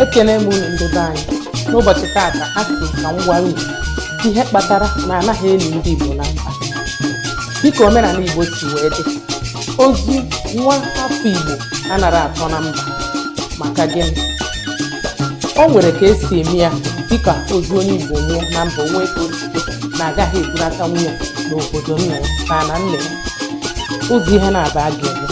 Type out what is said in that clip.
Ekene m unu, ndị be anyị. N'ụbọchị taata, a sị ka m gwa unu ihe kpatara na anaghị eli ndị Igbo na mba. Dịka omenala Igbo si wee dị, ozu nwa afọ Igbo anara atọ na mba. Maka gịnị? O nwere ka esi eme ya. Dịka ozu onye Igbo nwụọ na mba, onwe ka o si dị na agaghị ebulata nwunye n'obodo nna ya na ala nna ya. Ụzọ ihe na-aba a ga-eme